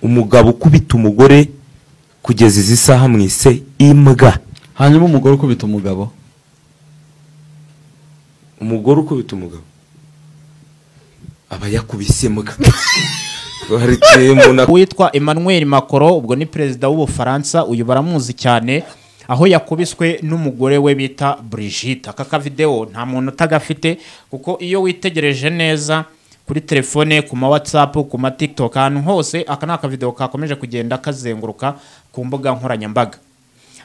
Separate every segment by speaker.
Speaker 1: Umugabo ukubita umugore kugeza izi saha mwise imbwa.
Speaker 2: Hanyuma umugore ukubita umugabo,
Speaker 1: umugore ukubita umugabo aba yakubise imbwa.
Speaker 3: Witwa Emmanuel Macron, ubwo ni perezida w'Ubufaransa, uyu baramuzi cyane, aho yakubiswe n'umugore we bita Brigitte. Aka kavideo nta muntu utagafite, kuko iyo witegereje neza kuri telefone, ku ma WhatsApp, ku ma TikTok, ahantu hose, aka ni akavideo kakomeje kugenda kazenguruka ku mbuga nkoranyambaga.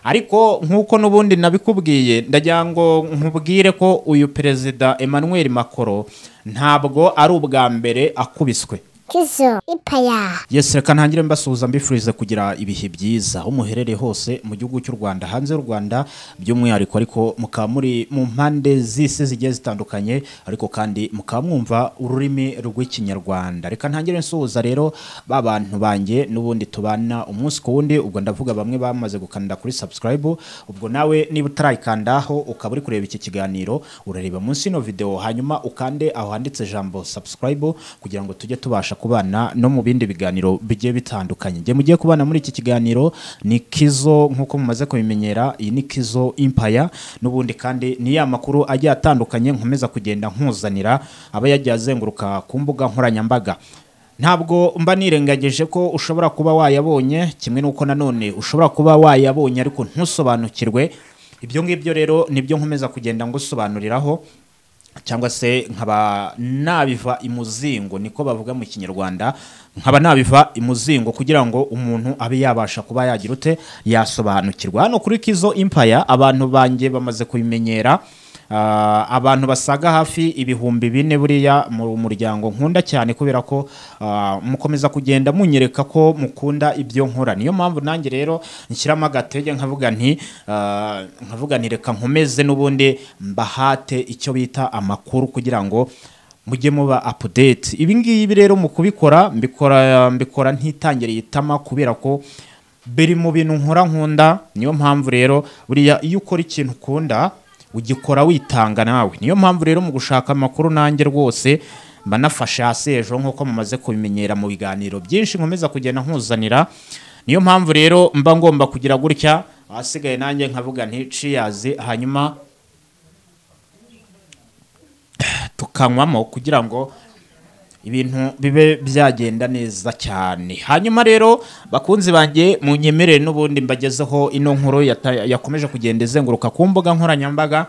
Speaker 3: Ariko nk'uko n'ubundi nabikubwiye, ndagira ngo nkubwire ko uyu perezida Emmanuel Macron ntabwo ari ubwa mbere akubiswe.
Speaker 4: Kizo Empire.
Speaker 3: Yes, reka ntangire mbasuhuza mbifuriza kugira ibihe byiza aho muherereye hose mu gihugu cy'u Rwanda, hanze y'u Rwanda by'umwihariko, ariko mukaba muri mu mpande z'isi zigiye zitandukanye, ariko kandi mukaba mwumva ururimi rw'Ikinyarwanda. Reka ntangire nsuhuza rero ba bantu banjye n'ubundi tubana umunsi ku wundi, ubwo ndavuga bamwe bamaze gukanda kuri subscribe, ubwo nawe niba utarayikandaho ukaba uri kureba iki kiganiro, urareba munsi ino video hanyuma ukande aho handitse jambo subscribe kugira ngo tujye tubasha kubana no mu bindi biganiro bigiye bitandukanye. Nge mugiye kubana muri iki kiganiro ni Kizo, nkuko mumaze kubimenyera, iyi ni Kizo Empire, n'ubundi kandi ni ya makuru agiye atandukanye nkomeza kugenda nkuzanira aba yagiye azenguruka ku mbuga nkoranyambaga. Ntabwo mba nirengagije ko ushobora kuba wayabonye, kimwe nuko nanone ushobora kuba wayabonye ariko ntusobanukirwe. Ibyo ngibyo rero nibyo nkomeza kugenda ngusobanuriraho, cyangwa se nkaba nabiva imuzingo, niko bavuga mu Kinyarwanda, nkaba nabiva imuzingo kugira ngo umuntu abe yabasha kuba yagira ute yasobanukirwa. Hano kuri Kizo Empire abantu banjye bamaze kubimenyera, abantu basaga hafi 4000 buriya mu muryango nkunda cyane, kubera ko mukomeza kugenda munyereka ko mukunda ibyo nkora. Niyo mpamvu nanjye rero nshyiramo agatege nkavuga nti reka nkomeze n'ubundi mbahate icyo bita amakuru kugira ngo mujye muba update. Ibi ngibi rero mu kubikora mbikora ntitangiriye itama, kubera ko biri mu bintu nkora nkunda. Niyo mpamvu rero buriya iyo ukora ikintu ukunda ugikora witanga nawe. Niyo mpamvu rero mu gushaka amakuru nanjye rwose mba nafashe hasi ejo, nkuko mumaze kubimenyera mu biganiro byinshi nkomeza kugenda nkuzanira. Niyo mpamvu rero mba ngomba kugira gutya, ahasigaye nanjye nkavuga nti cheers, hanyuma tukanywamo kugira ngo ibintu bibe byagenda neza cyane. Hanyuma rero bakunzi banjye munyemerere n'ubundi mbagezeho ino nkuru yakomeje kugenda izenguruka ku mbuga nkoranyambaga.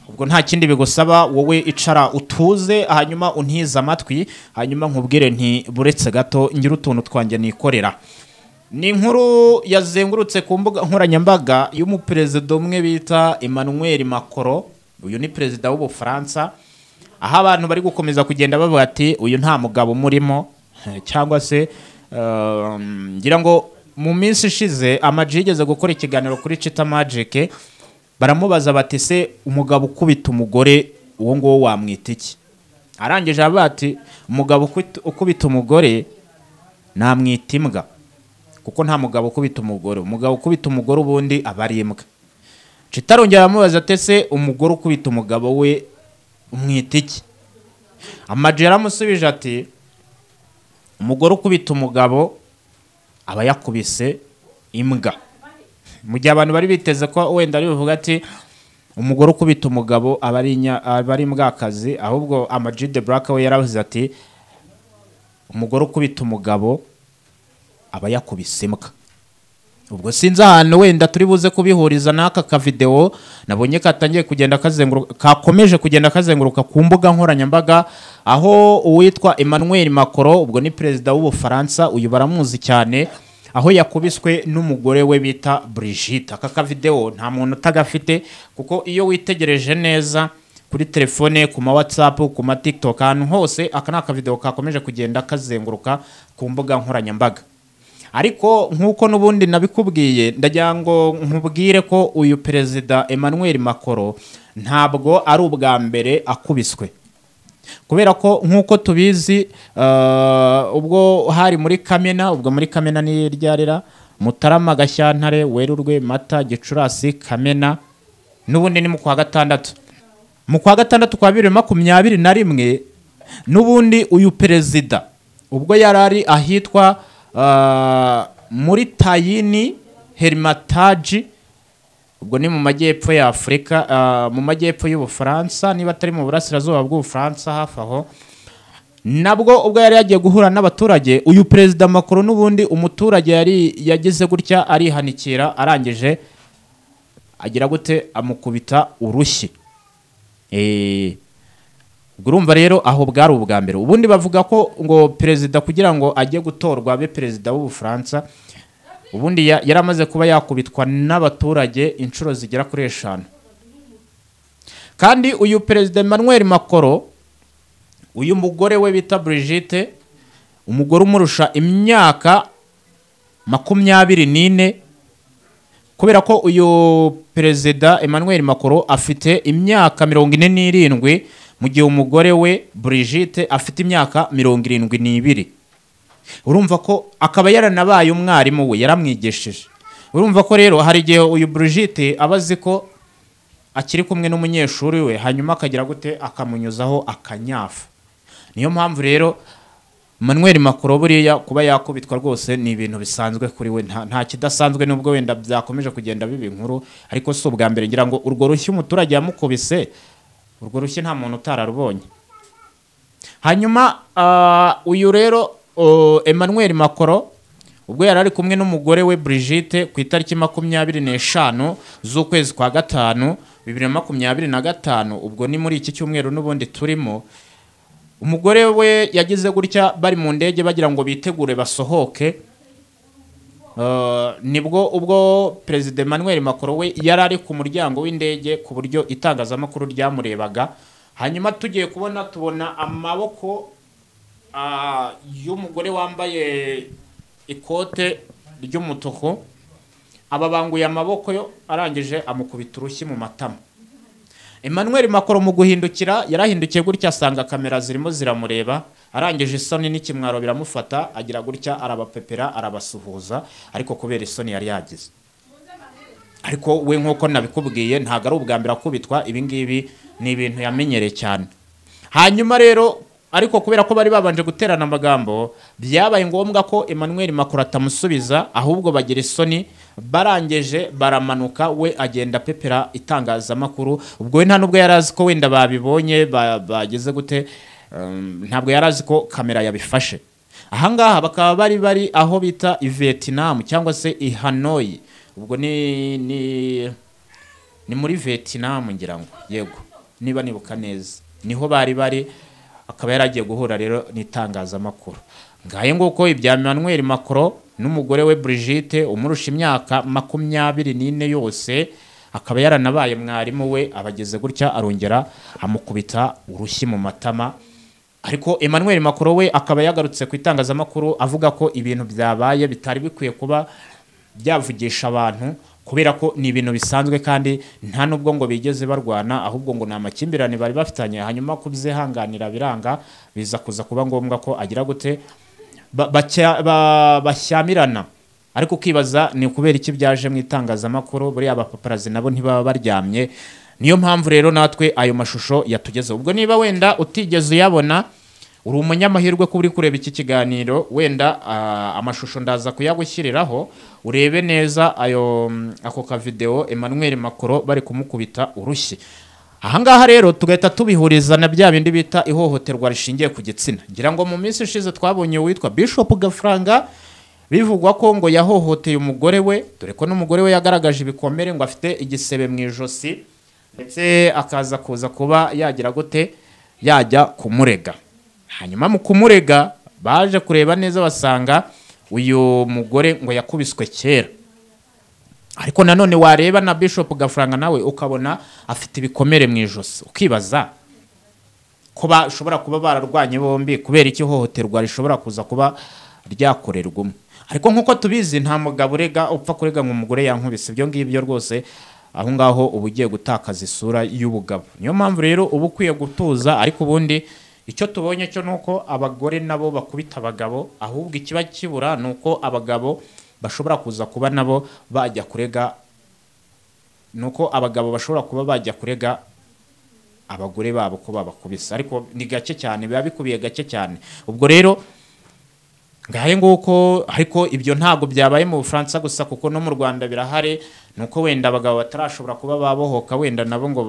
Speaker 3: Ubwo nta kindi bigusaba, wowe icara utuze hanyuma untize amatwi, hanyuma nkubwire nti buretse gato ngira utuntu twanjye nikorera. Ni inkuru yazengurutse ku mbuga nkoranyambaga y'umuperezida umwe bita Emmanuel Macron, uyu ni perezida w'Ubufaransa, aho abantu bari gukomeza kugenda bavuga ati uyu nta mugabo murimo, cyangwa se ngira ngo mu minsi ishize Ama-G yigeze gukora ikiganiro kuri Chita Magic, baramubaza bati se umugabo ukubita umugore uwo nguwo wamwita iki? Arangije avuga ati umugabo ukubita umugore namwita imbwa, kuko nta mugabo ukubita umugore, umugabo ukubita umugore ubundi aba ari imbwa. Chita arongera aramubaza ati se umugore ukubita umugabo we umwita iki? Ama-G yaramusubije ati umugore ukubita umugabo aba yakubise imbwa. Mu gihe abantu bari biteze ko wenda ari buvuga ati umugore ukubita umugabo aba ari imbwakazi, ahubwo Ama-G The Black we yaravuze ati umugore ukubita umugabo aba yakubise imbwa. Ubwo sinzi ahantu wenda turi buze kubihuriza n'aka kavideo nabonye katangiye kugenda kazenguruka, kakomeje kugenda kazenguruka ku mbuga nkoranyambaga, aho uwitwa Emmanuel Macron, ubwo ni perezida w'Ubufaransa, uyu baramuzi cyane, aho yakubiswe n'umugore we bita Brigitte. Aka kavideo nta muntu utagafite, kuko iyo witegereje neza kuri telefone, ku ma WhatsApp, ku ma TikTok, ahantu hose, aka ni akavideo kakomeje kugenda kazenguruka ku mbuga nkoranyambaga. Ariko nkuko n'ubundi nabikubwiye, ndagira ngo nkubwire ko uyu perezida Emmanuel Macron ntabwo ari ubwa mbere akubiswe, kubera ko nkuko tubizi ubwo hari muri Kamena, ubwo muri Kamena ni ryarira Mutarama, Gashyantare, Werurwe, Mata, Gicurasi, Kamena, n'ubundi ni mu kwa gatandatu, mu kwa gatandatu kwa 2021, n'ubundi uyu perezida ubwo yarari ahitwa muri Tayini Hermitage, ubwo ni mu majyepfo ya Afurika, mu majyepfo y'Ubufaransa, niba atari mu burasirazuba bw'Ubufaransa hafi aho. Nabwo ubwo yari yagiye guhura n'abaturage, uyu perezida Macron n'ubundi umuturage yari yagize gutya arihanikira, arangije agira gute, amukubita urushyi. Ubwo urumva rero aho bwari ubwa mbere. Ubundi bavuga ko ngo perezida kugira ngo ajye gutorwa abe perezida w'Ubufaransa, ubundi yaramaze kuba yakubitwa n'abaturage inshuro zigera kuri 5. Kandi uyu perezida Emmanuel Macron, uyu mugore we bita Brigitte, umugore umurusha imyaka 24, kubera ko uyu perezida Emmanuel Macron afite imyaka 47, mu gihe umugore we Brigitte afite imyaka 72. Urumva ko akaba yaranabaye umwarimu we, yaramwigishije. Urumva ko rero hari igihe uyu Brigitte aba azi ko akiri kumwe n'umunyeshuri we, hanyuma akagira gute, akamunyuzaho akanyafu. Niyo mpamvu rero Emmanuel Macron buriya kuba yakubitwa rwose ni ibintu bisanzwe kuri we, nta kidasanzwe, nubwo wenda byakomeje kugenda biba inkuru, ariko si ubwa mbere. Ngira ngo urwo rushyi umuturage yamukubise, urwo rushyi nta muntu utararubonye. Hanyuma uyu rero Emmanuel Macron ubwo yari ari kumwe n'umugore we Brigitte ku itariki 25 z'ukwezi kwa 5 2025, ubwo ni muri iki cyumweru n'ubundi turimo, umugore we yagize gutya bari mu ndege bagira ngo bitegure basohoke. Nibwo ubwo perezida Emmanuel Macron we yari ari ku muryango w'indege ku buryo itangazamakuru ryamurebaga. Hanyuma tugiye kubona tubona amaboko y'umugore wambaye ikote ry'umutuku, ababanguye amaboko yo, arangije amukubita urushyi mu matama. Emmanuel Macron mu guhindukira yarahindukiye gutya asanga kamera zirimo ziramureba, arangije isoni n'ikimwaro biramufata, agira gutya arabapepera arabasuhuza, ariko kubera isoni yari yagize. Ariko we nkuko nabikubwiye ntago ari ubwa mbere akubitwa, ibi ngibi ni ibintu yamenyereye cyane. Hanyuma rero ariko kubera ko bari babanje guterana amagambo, byabaye ngombwa ko Emmanuel Macron atamusubiza, ahubwo bagira isoni, barangeje baramanuka, we agenda pepera itangazamakuru. Ubwo we nta nubwo yarazi ko wenda babibonye bageze gute, ntabwo yarazi ko kamera yabifashe. Ahangaha bakaba bari aho bita i Vietnam cyangwa se i Hanoi, ubwo ni muri Vietnam ngira ngo, yego niba nibuka neza niho bari. Akaba yaragiye guhura rero n'itangazamakuru. Ngaye nguko ibya Emmanuel Macron n'umugore we Brigitte umurusha imyaka 24 yose, akaba yaranabaye mwarimu we, abageze gutya arongera amukubita urushyi mu matama. Ariko Emmanuel Macron we akaba yagarutse ku itangazamakuru avuga ko ibintu byabaye bitari bikwiye kuba byavugisha abantu, kubera ko ni ibintu bisanzwe kandi nta nubwo ngo bigeze barwana, ahubwo ngo ni amakimbirane bari bafitanye, hanyuma kubyihanganira biranga, biza kuza kuba ngombwa ko agira gute bashyamirana. Ariko ukibaza ni kubera iki byaje mu itangazamakuru, buriya abapaparazzi nabo ntibaba baryamye. Niyo mpamvu rero natwe ayo mashusho yatugezeho. Ubwo niba wenda utigeze uyabona, uri umunyamahirwe ko uri kureba iki kiganiro, wenda amashusho ndaza kuyagushyiriraho urebe neza ayo ako ka video Emmanuel Macron bari kumukubita urushyi. Ahangaha rero tugahita tubihuriza na bya bindi bita ihohoterwa rishingiye ku gitsina. Ngira ngo mu minsi ishize twabonye uwitwa Bishop Gafaranga bivugwa ko ngo yahohoteye umugore we, dore ko n'umugore we yagaragaje ibikomere ngo afite igisebe mu ijosi, ndetse akaza kuza kuba yagira gute, yajya kumurega. Hanyuma mu kumurega baje kureba neza basanga uyu mugore ngo yakubiswe kera. Ariko nanone wareba na Bishop Gafaranga nawe ukabona afite ibikomere mu ijosi, ukibaza ko bashobora kuba bararwanye bombi kubera iki hohoterwa rishobora kuza kuba ryakorerwa umwe. Ariko nkuko tubizi nta mugabo urega upfa kurega ngo umugore yankubise, ibyo ngibyo rwose aho ngaho uba ugiye gutakaza isura y'ubugabo. Niyo mpamvu rero uba ukwiye gutuza. Ariko ubundi icyo tubonye cyo nuko abagore nabo bakubita abagabo, ahubwo ikiba kibura nuko abagabo bashobora kuza kuba nabo bajya kurega, nuko abagabo bashobora kuba bajya kurega abagore babo ko babakubise, ariko ni gake cyane, biba bikubiye gake cyane. Ubwo rero Ngahe nguko, ariko ibyo ntago byabaye mu Bufaransa gusa, kuko no mu Rwanda birahari. Nuko wenda abagabo batarashobora kuba babohoka, wenda nabo ngo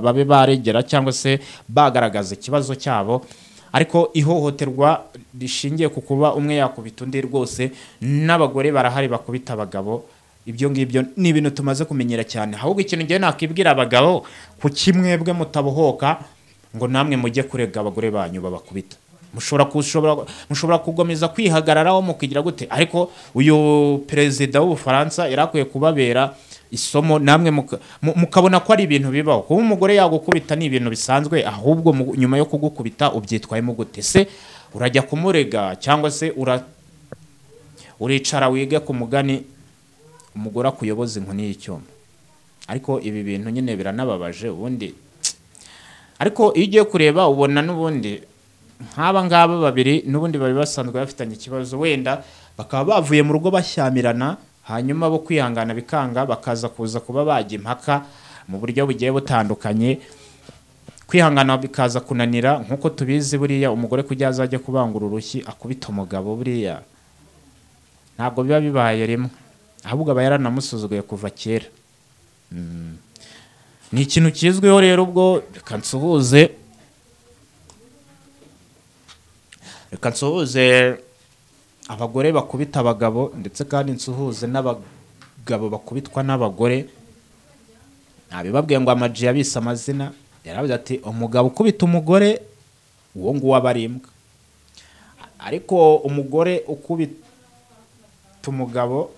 Speaker 3: babe baregera cyangwa se bagaragaza ikibazo cyabo. Ariko ihohoterwa rishingiye ku kuba umwe yakubita undi, rwose n'abagore barahari bakubita abagabo. Ibyo ngibyo ni ibintu tumaze kumenyera cyane. Ahubwo ikintu ngiye nakibwira abagabo, kuki mwebwe mutabohoka ngo namwe mujye kurega abagore banyu babakubita? Mushobora kugomeza kwihagararaho mukigira gute? Ariko uyu perezida w'Ubufaransa yarakwiye kubabera isomo, namwe mukabona ko ari ibintu bibaho. Kuba umugore yagukubita ni ibintu bisanzwe, ahubwo nyuma yo kugukubita ubyitwayemo gute? Se urajya kumurega cyangwa se uricara wige ku mugani umugore akuyoboza inkoni y'icyuma? Ariko ibi bintu nyine biranababaje ubundi. Ariko iyo ugiye kureba ubona n'ubundi nk'aba ngaba babiri n'ubundi bari basanzwe bafitanye ikibazo, wenda bakaba bavuye mu rugo bashyamirana, hanyuma bo kwihangana bikanga, bakaza kuza kuba bajya impaka mu buryo bugiye butandukanye, kwihangana bikaza kunanira. Nk'uko tubizi buriya umugore kujya azajya kubangura urushyi akubita umugabo, buriya ntabwo biba bibaye rimwe, ahubwo aba yaranamusuzuguye kuva kera. Ni ikintu kizwiho rero. Ubwo reka nsuhuze abagore bakubita abagabo, ndetse kandi nsuhuze n'abagabo bakubitwa n'abagore. Nabibabwiye ngo Ama G yabise amazina, yaravuze ati umugabo ukubita umugore uwo nguwo aba ari imbwa, ariko umugore ukubita umugabo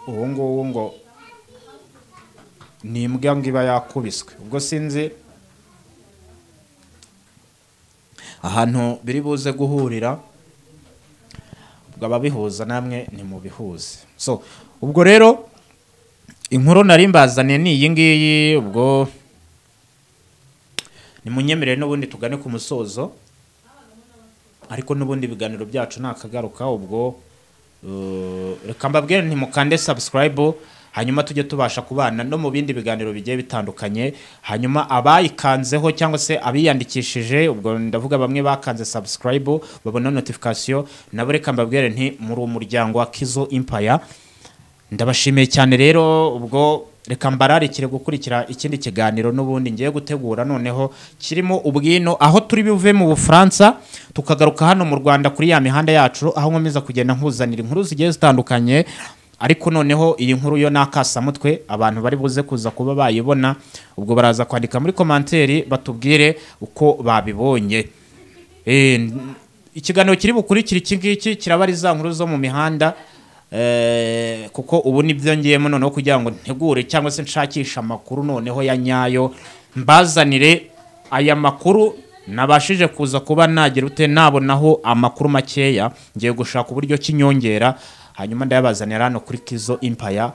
Speaker 3: uwo nguwo ngo ni imbwa ngo iba yakubiswe. Ubwo sinzi ahantu biri buze guhurira, ubwo ababihuza namwe ntimubihuze. So ubwo rero inkuru nari mbazaniye ni iyi ngiyi. Ubwo nimunyemerere n'ubundi tugane ku musozo, ariko n'ubundi ibiganiro byacu nakagaruka. Ubwo reka mbabwire ntimukande subscribe, hanyuma tujye tubasha kubana no mu bindi biganiro bigiye bitandukanye. Hanyuma abayikanzeho cyangwa se abiyandikishije, ubwo ndavuga bamwe bakanze subscribe babona notification, nabo reka mbabwire nti muri umuryango wa Kizo Empire. Ndabashimiye cyane rero. Ubwo reka mbararikire gukurikira ikindi kiganiro n'ubundi ngiye gutegura noneho kirimo ubwino, aho turi buve mu Bufaransa tukagaruka hano mu Rwanda kuri ya mihanda yacu, aho nkomeza kugenda nkuzanira inkuru zigiye zitandukanye. Ariko noneho iyi nkuru yo nakasamutwe, abantu bari buze kuza kuba bayibona, ubwo baraza kwandika muri komanteri batubwire uko babibonye. Ikiganiro kiri bukurikira iki ngiki kiraba ari za nkuru zo mu mihanda, kuko ubu nibyo ngiyemo noneho kugira ngo ntegure cyangwa se nshakisha amakuru noneho ya nyayo, mbazanire aya makuru nabashije kuza kuba nagira ute nabonaho amakuru makeya. Ngiye gushaka uburyo kinyongera, hanyuma ndayabazanira hano kuri Kizo Empire,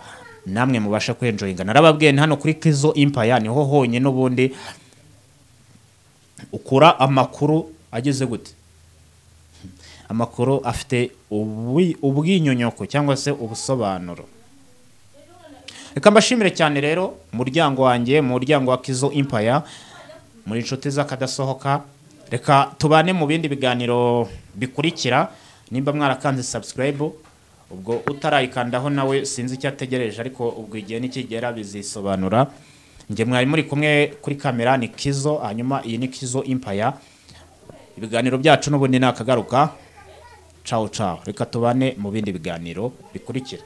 Speaker 3: namwe mubasha kwenjoyinga. Narababwiye hano kuri Kizo Empire niho honyine n'ubundi ukura amakuru ageze gute, amakuru afite ubwinyonyoko cyangwa se ubusobanuro. Reka mbashimire cyane rero umuryango wanjye, umuryango wa Kizo Empire, muri inshuti z'akadasohoka. Reka tubane mu bindi biganiro bikurikira. Nimba mwarakanze subscribe, ubwo utarayikandaho nawe sinzi icyo ategereje, ariko ubwo igihe nikigera bizisobanura. Nge mwari muri kumwe kuri kamera ni Kizo, hanyuma iyi ni Kizo Empire. Ibiganiro byacu n'ubundi nakagaruka. Ciao ciao, reka tubane mu bindi biganiro bikurikira.